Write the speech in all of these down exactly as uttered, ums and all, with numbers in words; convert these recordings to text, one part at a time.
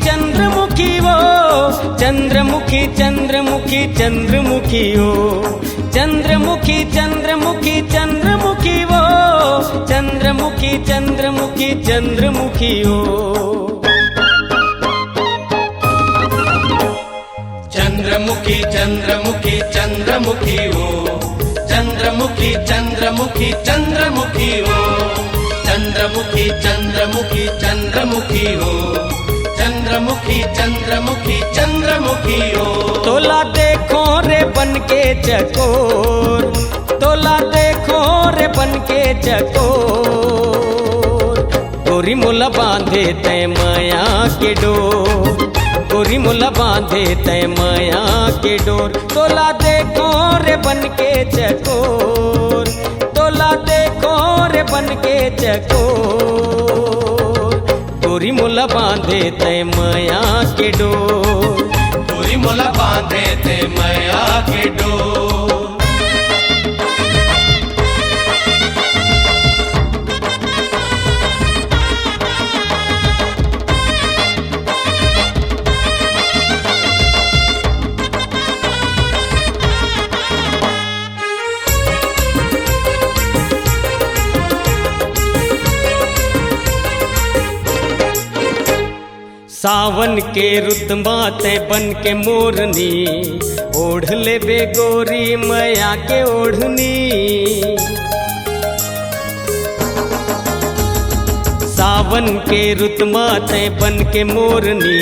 चंद्रमुखी वो, चंद्रमुखी, चंद्रमुखी, चंद्रमुखी वो, चंद्रमुखी, चंद्रमुखी, चंद्रमुखी वो, चंद्रमुखी, चंद्रमुखी, चंद्रमुखी वो। चंद्रमुखी, चंद्रमुखी, चंद्रमुखी वो। चंद्रमुखी, चंद्रमुखी, चंद्रमुखी वो। चंद्रमुखी, चंद्रमुखी, चंद्रमुखी वो। चंद्रमुखी, चंद्रमुखी, चंद्रमुखी वो। तोला देखो रे बन के चकोर, तोला देखो रे बन के चकोर। गोरी मोला बांधे तै मया के डोर, गोरी मोला बांधे तै मया के डोर। तोला देखो रे बन के चकोर, तोला देखो रे बन के चकोर। गोरी मोला बांधे तै मया के डोर, गोरी मोला बांधे तै मया के डोर। सावन के रुत मा तै बन के मोरनी, ओढ़ लेबे गोरी मया के ओढ़नी। सावन के रुत मा तै बन के मोरनी,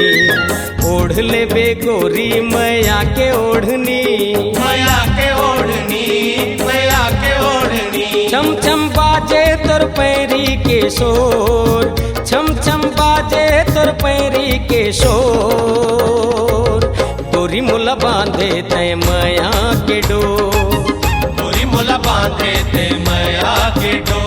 ओढ़ लेबे गोरी मया के ओढ़नी। मया के ओढ़नी, मया के ओढ़नी। छम छम बाजे तोर पैरी के शोर, छम छम बाजे तोर पैरी के शोर। गोरी मोला बांधे तै मया के डोर, गोरी मोला बांधे तै मया के डोर।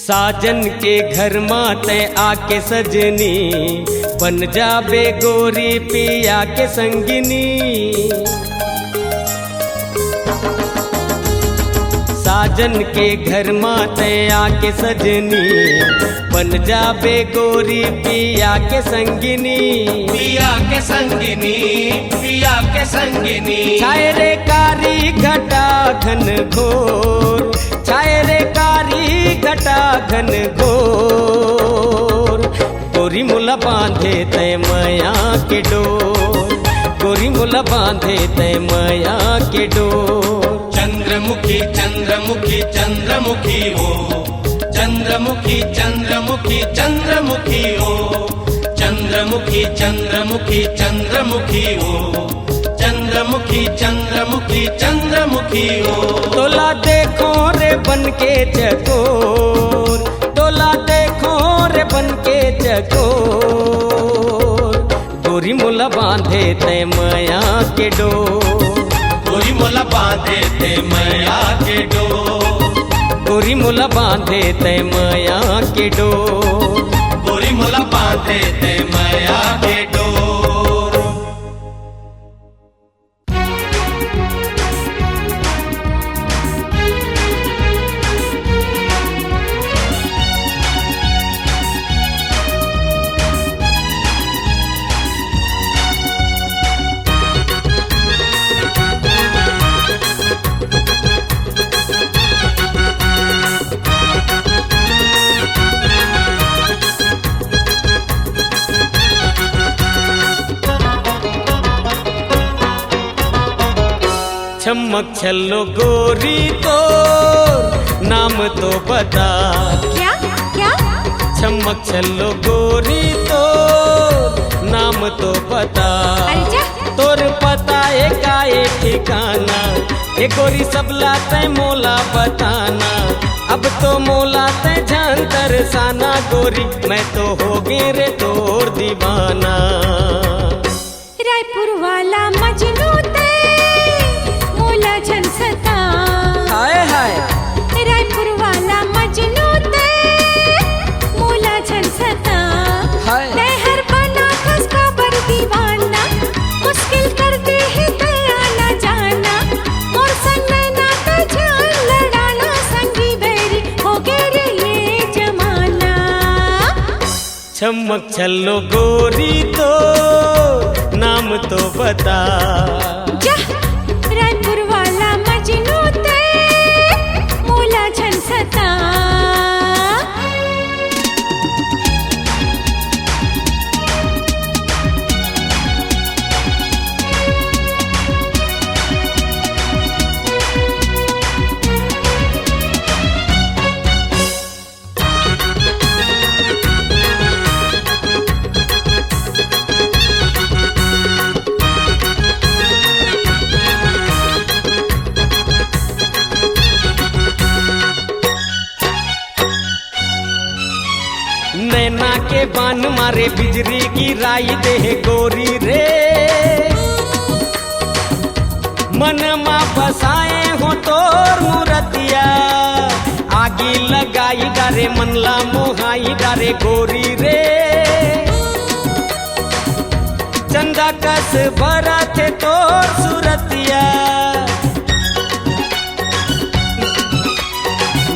साजन के घर मा तै आके सजनी, बन जाबे गोरी पिया के संगिनी। साजन के घर मा तै आके सजनी, बन जाबे गोरी पिया के संगिनी। पिया के संगिनी, पिया के संगिनी। छाए रे कारी घटा घन घोर, छाए रे कारी घटा घन घोर। गोरी मोला बांधे तै मया के डोर, गोरी मोला बांधे तै मया के डोर। चंद्रमुखी, चंद्रमुखी, चंद्रमुखी वो। चंद्रमुखी, चंद्रमुखी, चंद्रमुखी वो। चंद्रमुखी, चंद्रमुखी, चंद्रमुखी वो। चंद्रमुखी, चंद्रमुखी, चंद्रमुखी वो। तोला देखो रे बन के चकोर, तोला देखो रे बन के चकोर। गोरी मोला बांधे तै मया के डोर, गोरी मोला बांधे तै मया के डोर। गोरी मोला बांधे तै मया के डोर, गोरी मोला बांधे तै मया के डोर। छमक छल्लो गोरी तोर नाम तो बता। क्या? क्या? छमक छल्लो गोरी तोर नाम तो बता। अरे जा। तोर पता ए का ए ठिकाना, ए गोरी सबला तै मोला बताना। अब तो मोला तै झन तरसाना गोरी, मैं तो हो गे रे तोर दीवाना। रायपुर वाला मजनू तै मोला झन सता। चमक छल्लो गोरी तो नाम तो बता। जा, रायपुर वाला मजनू ते मोला झन सता। नैना के बान मारे बिजली गिराई दे हे गोरी रे, मन मा बसाए हो तोर मूरतिया, आगी लगाई डारे मन ला मोहाई डारे गोरी रे, चंदा कस बरत हे तोर सूरतिया।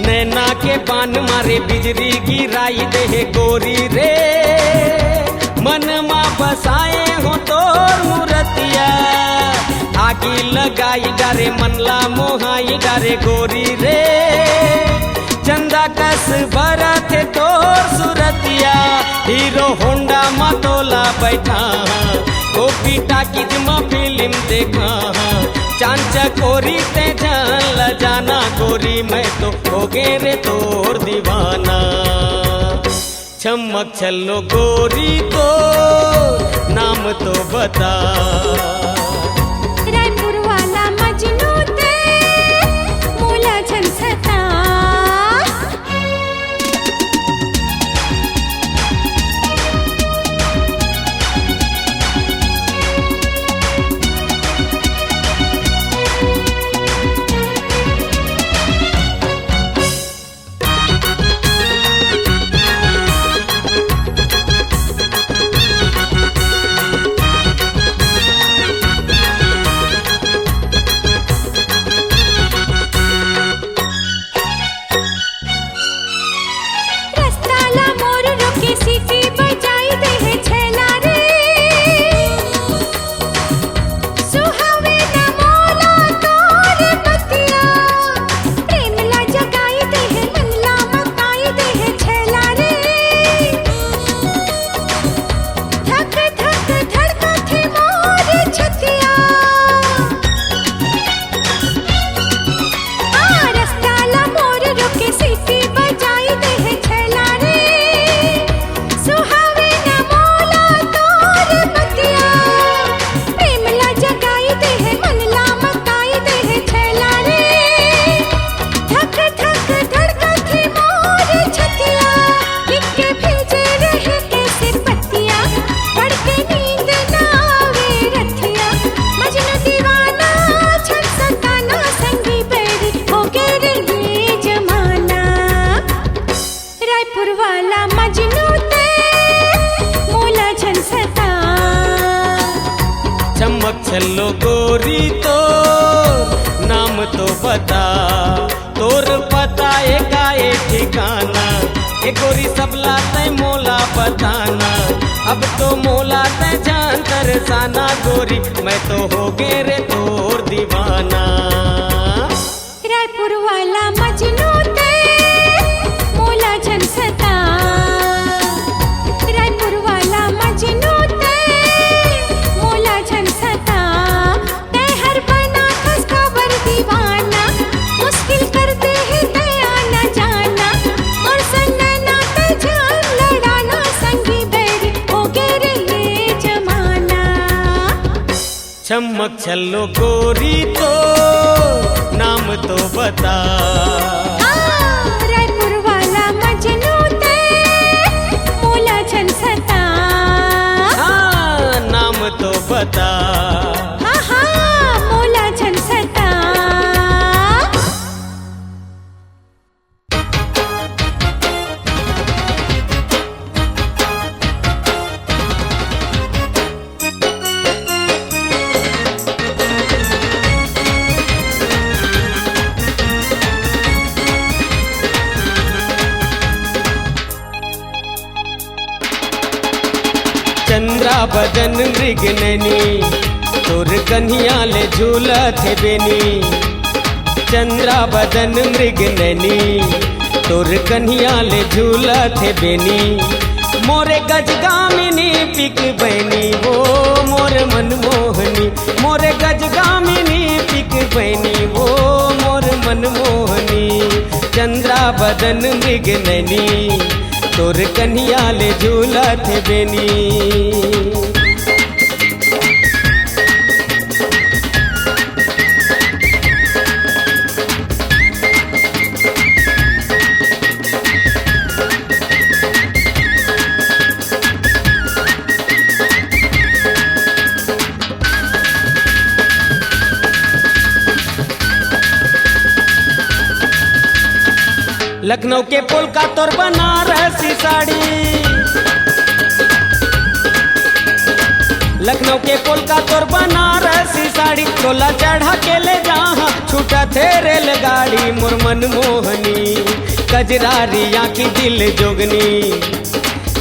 नैना के बान मारे बिजली गिराई दे हे गोरी रे, मन मा बसाए हो तोर मूरतिया, आगी लगाई डारे मन ला मोहाई डारे गोरी रे, चंदा कस बरत हे तोर सूरतिया। हीरो होंडा मा तोला बैठा, गोपी टाकीज मा फिल्म देखा, चांद चकोरी ते जान ल जाना गोरी, मैं तो हो गे रे तोर दीवाना। चमक छल्लो गोरी तो नाम तो बता। रायपुर वाला मजनू ते मोला झन सता। रस्ता ला मोर रोके सीटी बजाई दे हे छैला रे। सुहावे न मोला तोर बतिया, प्रेम ला जगाई दे हे मन ला मकाई दे हे छैला रे। धक धक धड़कथे मोर छतिया। आ, रस्ता ला मोर रोके सीटी बजाई दे हे छैला रे। सुहावे न मोला तोर बतिया। प्रेम ला जगाई दे हे, मन ला मकाई दे हे छैला रे। धक धक धड़कथे मोर छतिया, लिख के भेजे रहे कैसे पतिया, पढ़ के नींद ना आवे रतिया, मजनू दीवाना, छन सताना, संगी बैरी, हो गे रे ये जमाना। रायपुर वाला मजनू ते मोला झन सता। चमक छल्लो गोरी तो नाम तो बता, तोर पता ए का ए ठिकाना, ए गोरी सबला तै मोला बताना, अब तो मोला तै जान तरसाना गोरी, मैं तो हो गे रे तोर दीवाना। रायपुर वाला मजनू ते मोला झन सता। रायपुर वाला मजनू ते मोला झन सता। तै हर बनाथस काबर दीवाना, मुश्किल कर दे हे तै आना जाना। मोर संग नैना तै जान लड़ाना, संगी बैरी हो गे रे ये जमाना। चमक छल्लो गोरी तो नाम तो बता। हाँ, रायपुर वाला मजनू ते मोला झन सता। हाँ, नाम तो बता। हाँ, हाँ, मोला झन सता। बदन मृग नैनी, तोर कन्हिया ले झूलत हे बेनी। चंद्रा बदन मृग नैनी, तोर कन्हिया ले झूलत हे बेनी। मोरे गजगामिनी पिक बैनी वो मोर मनमोहनी, मोरे गजगामिनी पिक बैनी वो मोर मनमोहनी। चंद्रा बदन मृग नैनी, तोर कन्हिया ले झूलत हे बेनी। लखनऊ के पोलका तोर बनारसी साड़ी, लखनऊ के पोलका तोर बनारसी साड़ी, तोला चढ़ा के ले जाहा छूटत हे रेलगाड़ी। मोर मनमोहनी, कजरारी आँखी दिल जोगनी,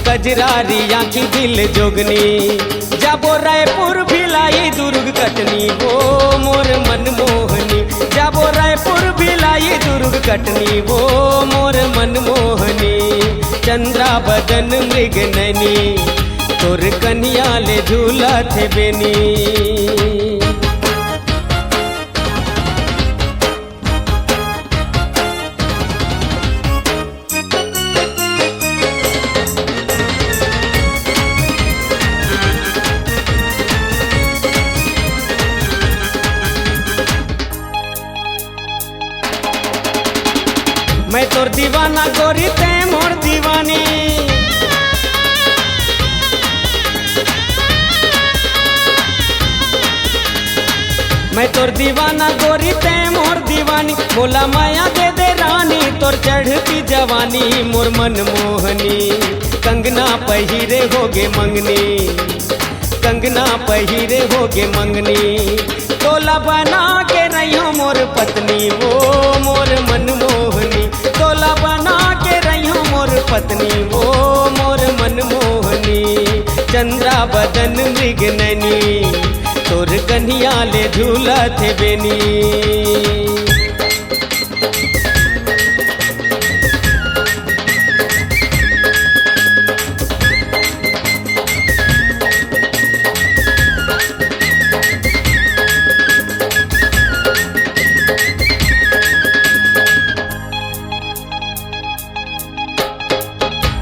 कजरारी आँखी दिल जोगनी। जाबो रायपुर भिलाई दुर्ग कटनी वो मोर मनमोहनी, जाबो रायपुर भिलाई दुर्ग कटनी वो मोर मनमोहनी। चंद्रा बदन मृग नैनी, तोर कन्हिया ले झूलत हे बेनी। मैं तोर दीवाना गोरी, तैं मोर दीवानी। मैं तोर दीवाना गोरी, तैं मोर दीवानी। मोला मया दे दे रानी, तोर चढ़ती जवानी मोर मनमोहनी। कंगना पहिरे होगे मंगनी, कंगना पहिरे होगे मंगनी। तोला बना के रहियो मोर पत्नी वो मोर मनमोहनी, तोला बना के रहियो मोर पत्नी वो मोर मनमोहनी। चंद्रा बदन मृग नैनी, तोर कन्हिया ले झूलत हे बेनी।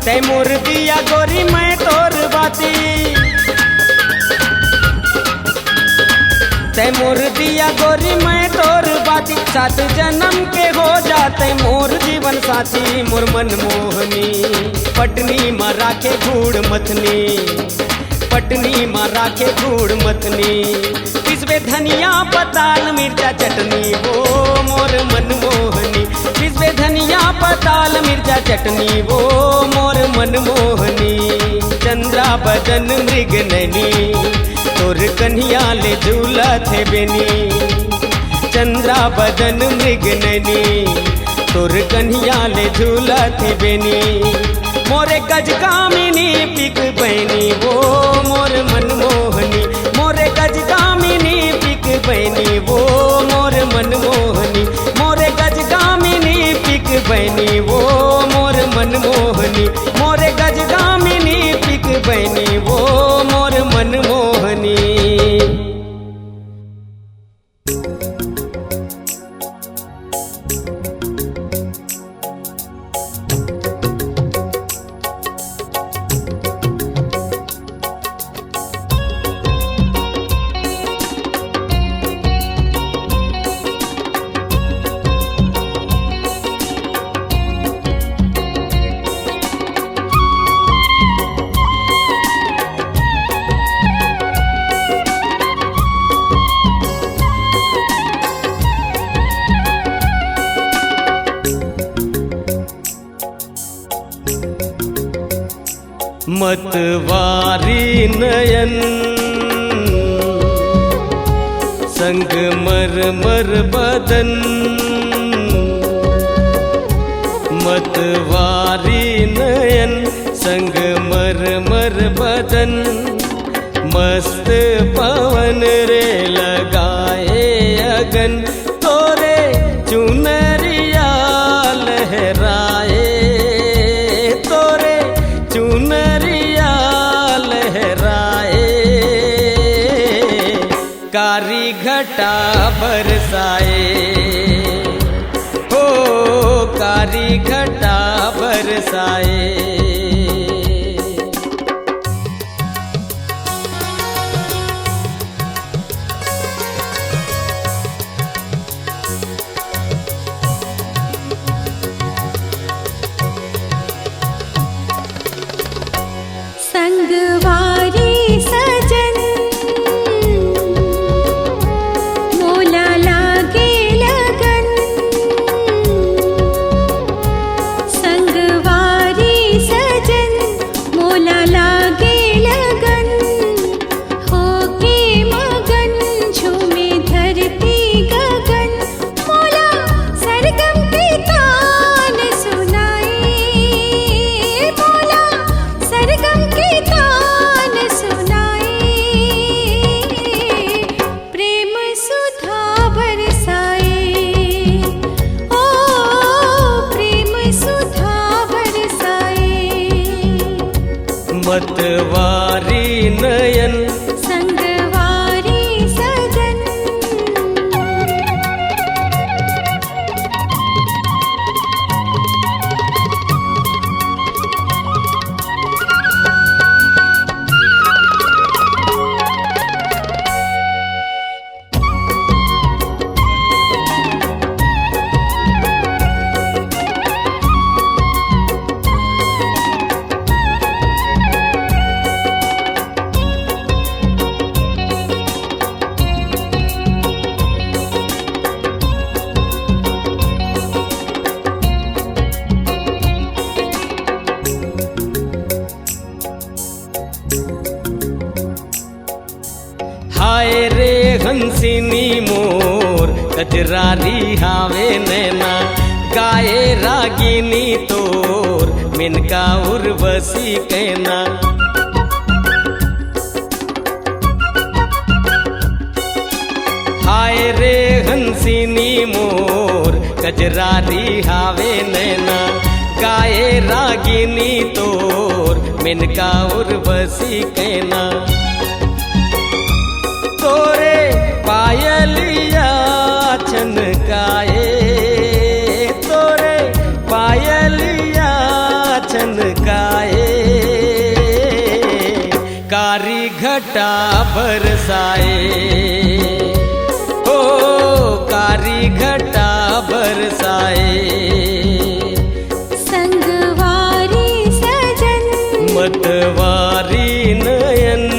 तै मोर दिया गोरी मैं तोर बाती, तै मोर दिया गोरी मैं तोर बाती, सात जन्म के हो जाते मोर जीवन साथी। मोर मनमोहनी पटनी म राखे गुड़ मथनी, पटनी म राखे गुड़ मथनी। पिसबे धनिया पताल मिर्चा चटनी वो मोर मनमोहनी, पिसबे धनिया पताल मिर्चा चटनी वो मोर मनमोहनी। चंद्रा बदन मृग नैनी, तोर कन्हिया ले झूलत हे बेनी। चंद्रा बदन मृग नैनी, तोर कन्हिया ले झूलत हे बेनी। मोरे गजगामिनी पिक बैनी वो मोर मनमोहनी, मोरे गजगामिनी पिक बैनी वो मोर मनमोहनी, मोरे गजगामिनी पिक बैनी वो मोर मनमोहनी, मोरे गजगामिनी पिक बैनी वो मोर मनमोहनी। मतवारी नयन संग मरमर बदन, मतवारी नयन संग मरमर बदन। मस्त पवन रे लगाए अगन, तोरे चुनरिया लहराए, तोरे चुनरिया लहराए। कारी घटा बरसाए, हो कारी घटा बरसाए। संगवारी सजन मोला लागे लगन, संगवारी सजन मोला लागे लगन, होके मगन झूमे धरती गगन। मोला सरगम के तान सुनाए, मोला सरगम के तान सुनाए। प्रेम सुधा बरसाए, ओ प्रेम सुधा बरसाए। मतवारी नयन संगवारी सजन। हाय रे हंसिनी मोर कजरारी हावे नैना, गाए रागिनी तोर मेनका उर्वशी कैना। हाय रे हंसिनी मोर कजरारी हावे नैना, गाए रागिनी तोर मेनका उर्वशी कैना। तोरे पायलिया छनकाए, तोरे पायलिया छनकाए। कारी घटा बरसाए, ओ कारी घटा बरसाए। संगवारी सजन मतवारी नयन।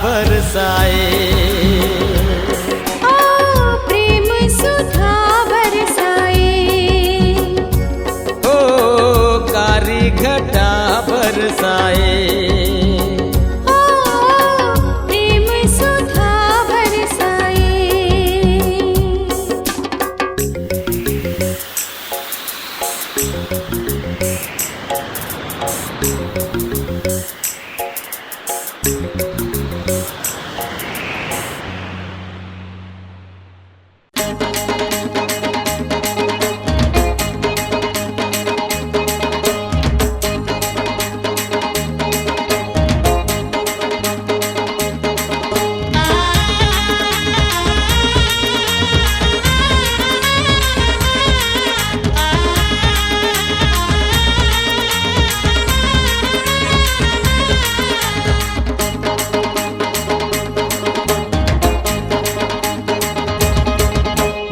बरसाए। ओ प्रेम सुधा बरसाए। ओ कारी घटा बरसाए। ओ प्रेम सुधा बरसाए।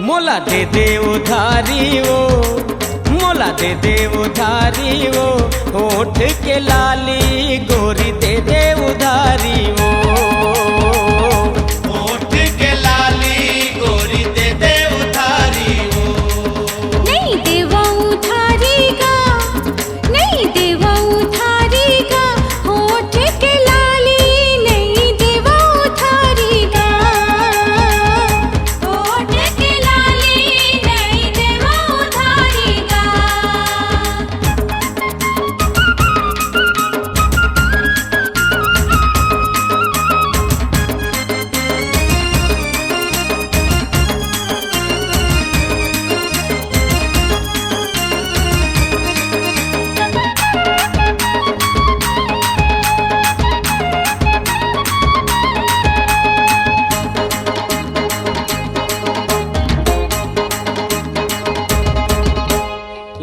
मोला दे दे उधारी वो, मोला दे दे उधारी वो, होठ के लाली गोरी दे दे उधारी वो। होठ के लाली गोरी दे दे उधारी वो। नहीं देवा उधारी का, नहीं देवा उधारी का, होठ के लाली नहीं देवा उधारी का। होठ के लाली नहीं देवा उधारी का।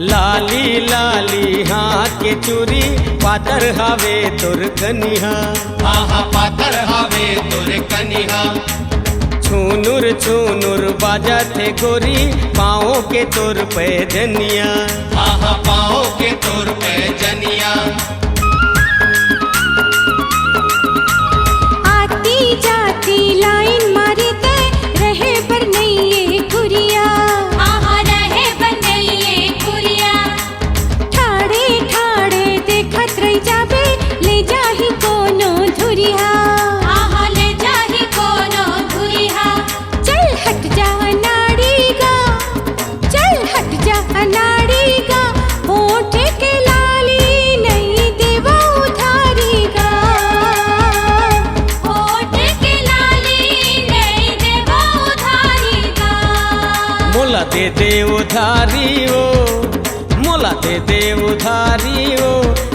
लाली लाली हाथ के चूरी, पातर हवे तोर कनिहा। हाँ हाँ, पातर हवे तोर कनिहा। छुनुर छुनुर बाजत हे गोरी, पाँव के तोर पैजनिया। हाँ हाँ, पाँव के तोर पैजनिया। आती जाती लाइन मारे ते, रहे बर नइये कुरिया। आहा, रहे बर नइये कुरिया। ठाड़े ठाड़े देखत रहि जाबे, ले जाही कोनो धुरिहा। आहा, ले जाही कोनो धुरिहा। चल हट जा अनाड़ी गा, चल हट जा अनाड़ी गा, होठ के लाली नइ देवा उधारी गा। होठ के लाली नइ देवा उधारी गा। मोला दे दे उधारी वो, मोला दे दे उधारी वो,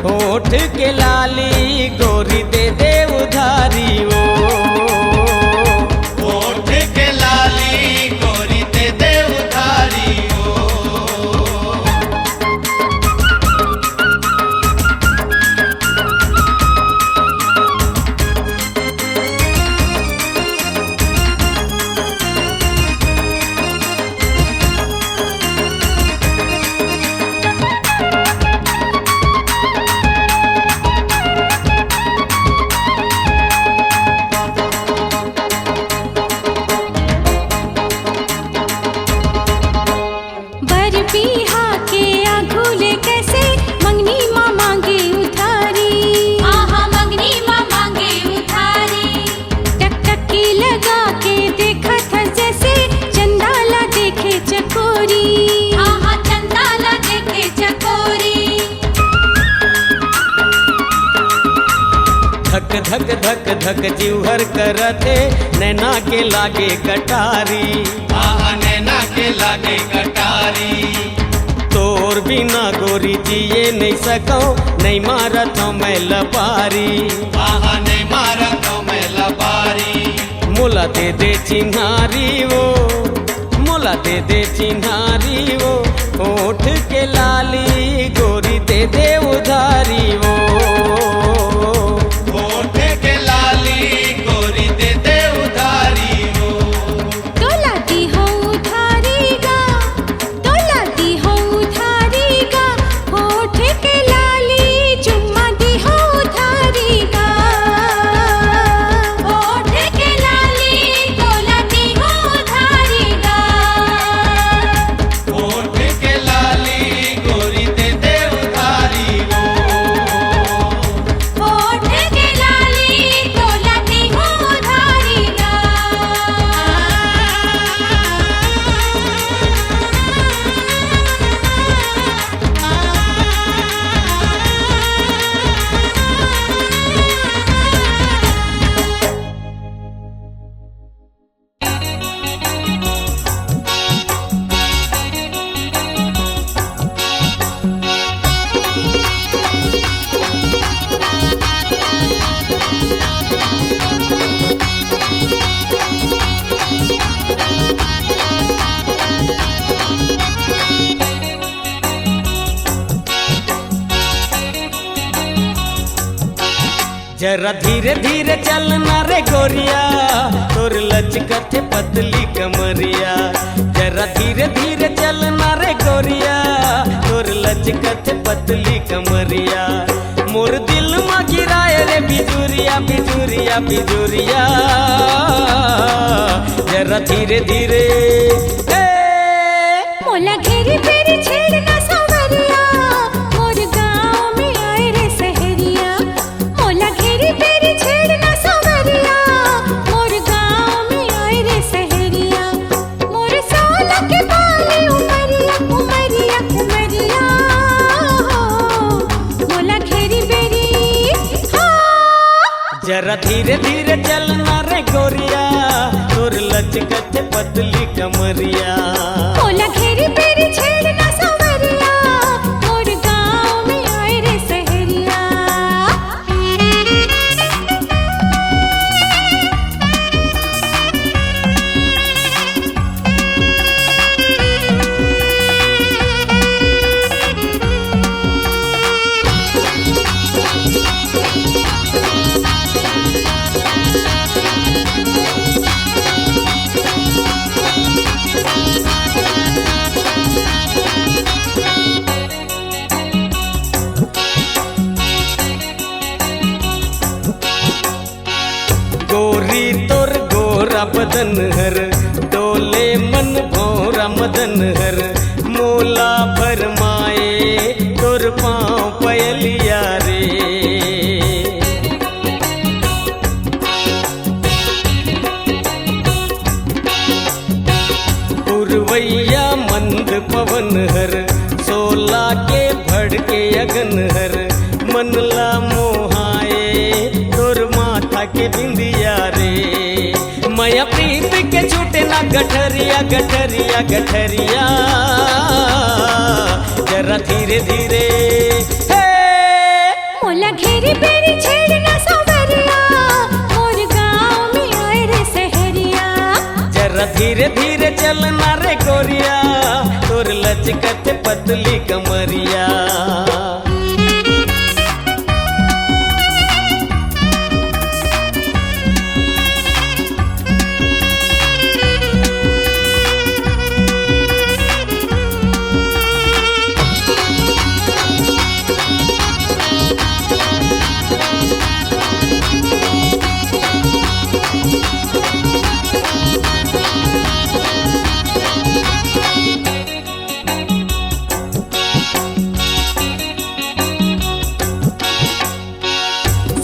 होठ के लाली गोरी दे दे उधारी वो। होठ के लाली गोरी दे दे उधारी वो। बर बिहा के आघू ले कइसे मंगनी मा मांगे उधारी। आहा, मंगनी मा मांगे उधारी। टकटकी लगा के देखत हस जइसे चंदा ला देखे चकोरी। आहा, चंदा ला देखे चकोरी। धक धक धक धक जीव हर करत हे, नैना के लागे कटारी। आहा, नैना के लागे कटारी। तोर बिना गोरी जिए नइ सकौं, नइ मारत हौं मैं लबारी। आहा, नइ मारत हौं मैं लबारी। मोला दे दे चिन्हारी वो, मोला दे दे चिन्हारी वो, होठ के लाली गोरी दे दे उधारी वो। होठ के लाली गोरी दे दे उधारी वो। तोला दिहौं उधारी गा, तोला दिहौं उधारी गा, होठ के लाली चुम्मा दिहौं उधारी गा। जरा धीरे धीरे चलना रे गोरिया, तोर लचकथे पतली कमरिया। जरा धीरे धीरे चलना रे गोरिया, तोर लचकथे पतली कमरिया। मोर दिल मा गिराए रे बिजुरिया, बिजुरिया, बिजुरिया। जरा धीरे धीरे, ए, मोला घेरी बेरी छेड़ना सावरिया, मोर गाँव में आए रे सहरिया। मोला घेरी बेरी छेड़ना सावरिया, मोर गाँव में आए रे सहरिया। मोर सोलह के पाले उमरिया, उमरिया, उमरिया। मोला घेरी बेरी, हाँ। जरा धीरे धीरे चलना रे गोरिया, तोर लचकथे पतली कमरिया। मोला घेरी बेरी छेड़ना सावरिया, मोर गाँव में आए रे सहरिया। गोरी तोर गोरा बदन हर, डोले मन भौरा मदन हर, मोला भरमाए तोर पाँव पयलिया रे। पुरवैया मंद पवन हर, सोला के भड़के अगन हर, मन ला मोहाए तोर माथा के बिंदिया रे। मया प्रीत के छूटे ना गठरिया, गठरिया, गठरिया। जरा धीरे धीरे, हे। मोला घेरी बेरी छेड़ना सावरिया, मोर गाँव में आए रे सहरिया। जरा धीरे धीरे चलना रे गोरिया, तोर लचकत पतली कमरिया।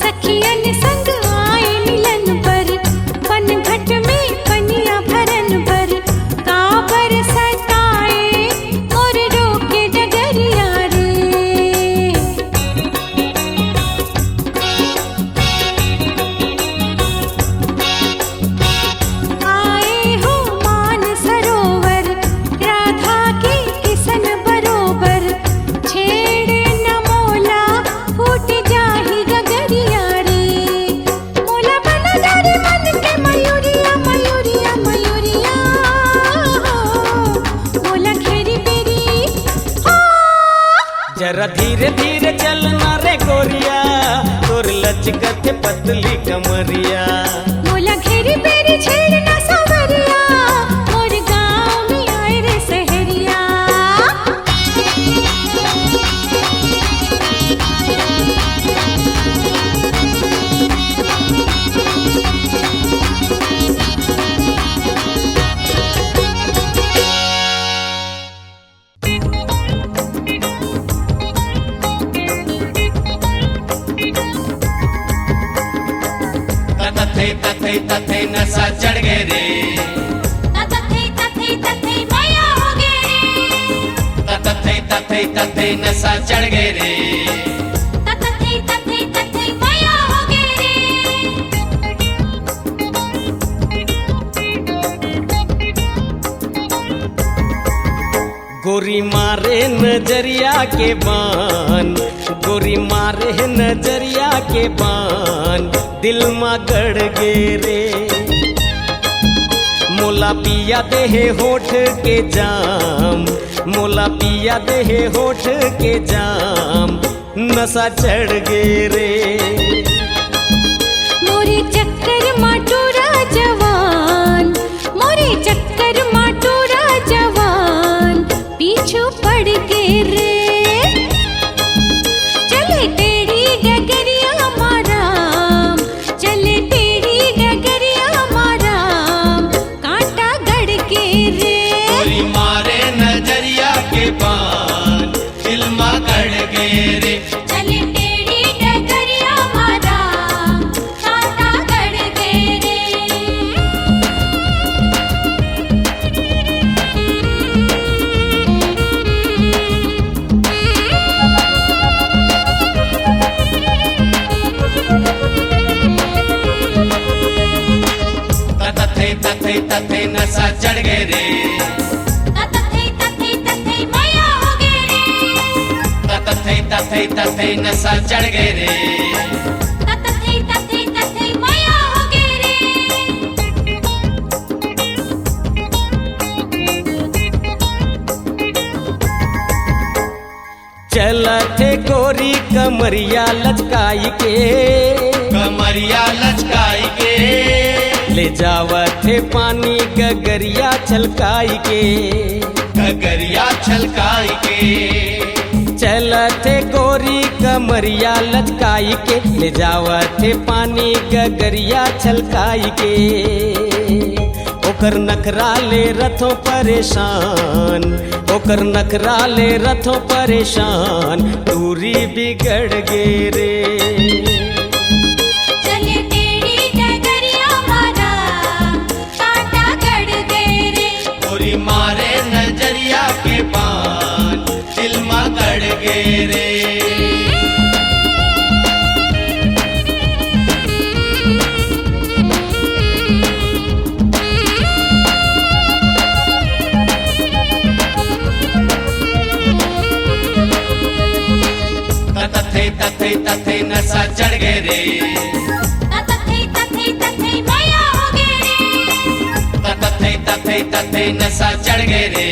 सखियन संग आए मिलन बर, पनघट में पनिया भरन बर, काबर सताए मोर रोके डगरिया रे। आए हो मान सरोवर, राधा के किसन बरोबर, छेड़े न मोला फूट जाही गगरिया रे। मोला बना डारे मन के मयूरिया, मयूरिया, मयूरिया हो। मोला घेरी बेरी हो। जरा धीरे धीरे चलना रे गोरिया, तोर लचकत पतली कमरिया। मोला घेरी बेरी छेड़ना सावरिया, मोर गाँव में आए रे सहरिया। तथे तथे तथे नशा चढ़ गए रे। तथे तथे तथे मैया हो गए रे। तथे तथे तथे नशा चढ़ गए रे। तथे तथे तथे मैया हो गए रे। गोरी मारे नजरिया के बान, गोरी मारे नजरिया के बान, दिल मा गड़ गे रे। मोला पिया देहे होठ के जाम, मोला पिया देहे होठ के जाम, नशा चढ़ गे रे। तथे तथे नशा चढ़ गे रे। तथे तथे तथे मया हो गे रे। तथे तथे तथे नशा चढ़ गे रे। तथे तथे तथे मया हो गे रे। चलत हे गोरी कमरिया लचकाई के। कमरिया लचकाई के। ले जावत हे पानी गगरिया छलकाई के। गगरिया छलकाई के। चलत हे गोरी कमरिया लचकाई के। ले जावत हे पानी गगरिया छलकाई के। ओकर नखरा ले रथों परेशान, ओकर नखरा ले रथों परेशान, दूरी बिगड़ गे रे। चले टेढ़ी डगरिया मारा, कांटा गड़ गे रे। गोरी मारे नजरिया के बान, दिल मा गड़ गे रे। तथे तथे तथे नशा चढ़ गे रे। तथे तथे तथे मया हो गे रे। तथे तथे तथे नशा चढ़ गे रे।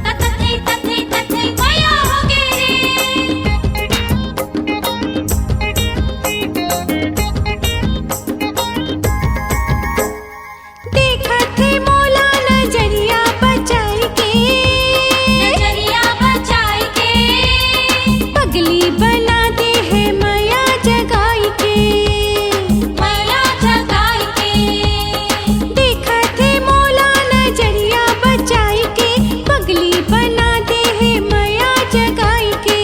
तथे तथे तथे मया हो गे रे। देखत हे मोला नजरिया बचाई के। नजरिया बचाई के। पगली बना दे हे मया जगाई के। मया जगाई के। देखत हे मोला नजरिया बचाई के। पगली बना दे हे मया जगाई के।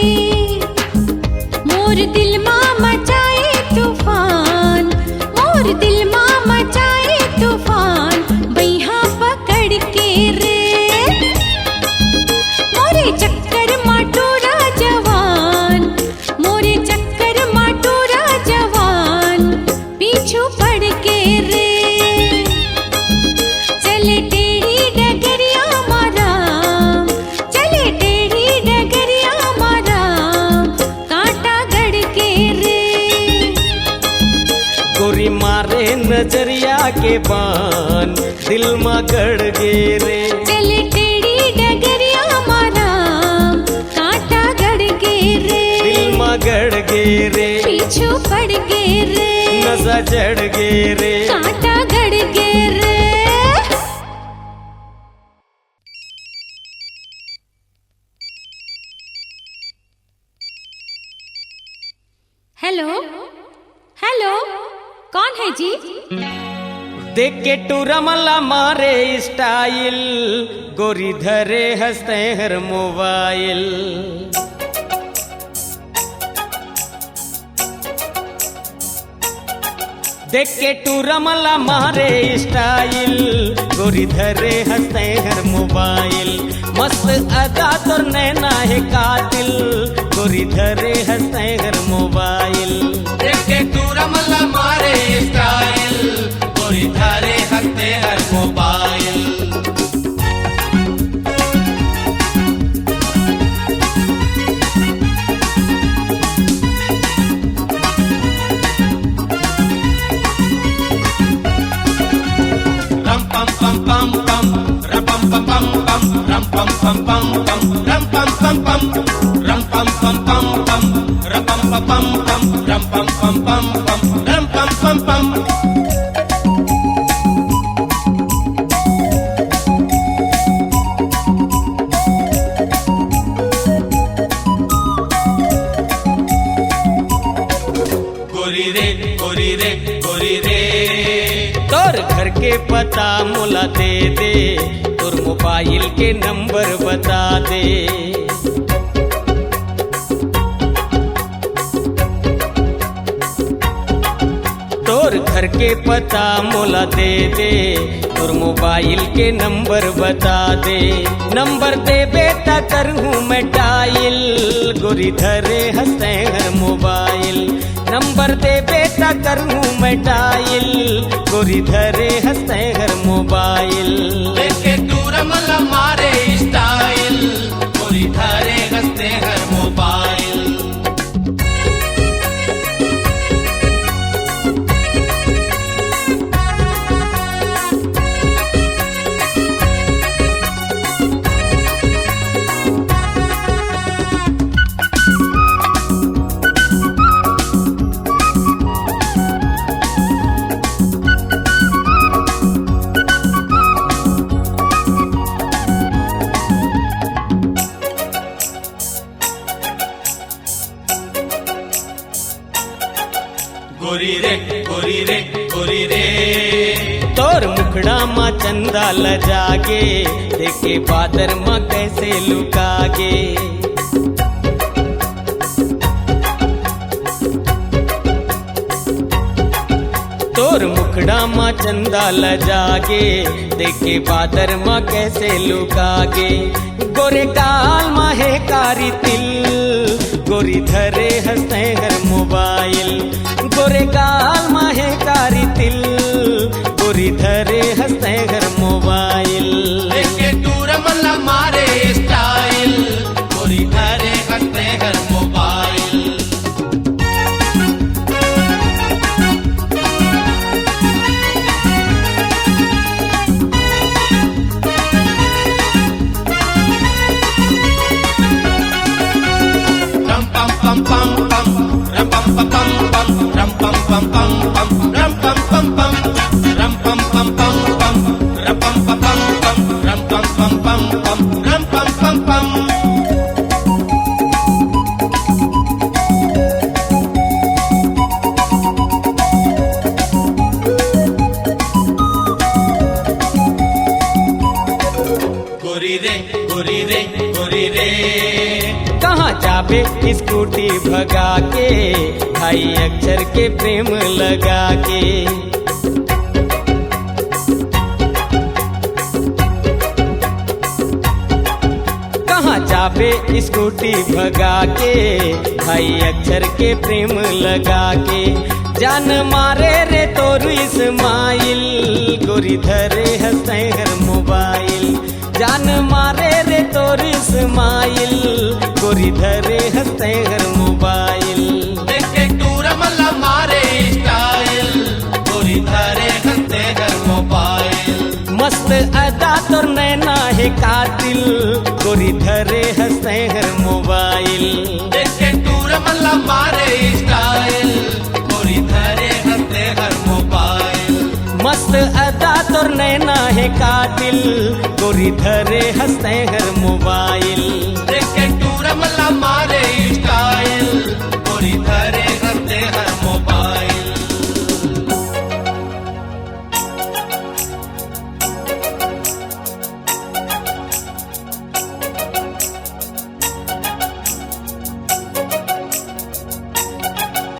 मोर दिल मा मचाए तूफान, मोर दिल मा मचाए तूफान, बइहा पकड़ के रे। मोरे चक्कर मा टूरा जवान, मोरे चक्कर मा टूरा जवान, पीछू पड़ के रे। चले टेढ़ी डगरिया मारा, चले टेढ़ी डगरिया मारा, कांटा गड़ के रे। गोरी मारे नजरिया के बान, दिल मा गड़ गे रे। चले टेढ़ी डगरिया मारा, कांटा गड़ गे रे। दिल मा गड़ गे रे। पीछू पड़ गे रे। नशा चढ़ गे रे। कांटा गड़ गे रे। हेलो, हेलो, कौन है जी? देख के टूरा मन ला मारे स्टाइल, गोरी धरे हस तैं हर मोबाइल। देख के टूरा मन ला मारे स्टाइल, गोरी धरे हस तैं हर मोबाइल। मस्त अदा तोर नैना हे कातिल, गोरी धरे हस तैं हर मोबाइल। देख के टूरा मन ला मारे स्टाइल, गोरी धरे हस तैं हर mobile. Ram pam pam pam pam, ram pam pam pam pam, ram pam pam pam pam, ram pam pam pam, ram pam pam pam pam, ram pam pam pam pam, ram pam pam pam pam, ram pam pam pam। गोरी रे, गोरी रे, गोरी रे। तोर घर के पता मोला दे दे, तोर मोबाइल के नंबर बता दे। तोर घर के पता मोला दे दे, तोर मोबाइल के नंबर बता दे। नंबर देबे त करहूँ मैं डायल, गोरी धरे हस तैं हर मोबाइल। नंबर देबे त करहूँ मैं डायल, गोरी धरे हस तैं हर मोबाइल। देखे टूरा मन ला मारे स्टाइल, गोरी धरे हस तैं हर मोबाइल। गोरी रे, गोरी रे, गोरी रे। तोर मुखड़ा मा चंदा ल जागे, देखे बादर मा कैसे लुकागे। तोर मुखड़ा मा चंदा ल जागे, देखे बादर मा कैसे लुकागे। गोरे गाल मा हे कारी तिल, गोरी धरे हस तैं हर मोबाइल। गोरे गाल मा हे कारी तिल, गोरी धरे हस तैं हर मोबाइल। देखे टूरा मन ला मारे स्टाइल, गोरी धरे हस तैं हर मोबाइल। गोरी रे, गोरी रे, गोरी रे। कहाँ जाबे स्कूटी भगा के, भाई अक्षर के प्रेम लगा के। कहाँ जाबे स्कूटी भगा के, भाई अक्षर के प्रेम लगा के। जान मारे रे तोर स्माइल, गोरी धरे हस तैं हर मोबाइल। जान मारे रे तोर स्माइल, गोरी धरे हस तैं हर मोबाइल। देखे टूरा मन ला मारे स्टाइल, गोरी धरे हस तैं हर मोबाइल। मस्त अदा तोर नैना हे कातिल, गोरी धरे हस तैं हर मोबाइल। देखे टूरा मन ला मारे स्टाइल, गोरी धरे हस तैं हर मोबाइल। मस्त अदा तोर नैना हे कातिल, गोरी धरे हस तैं हर मोबाइल।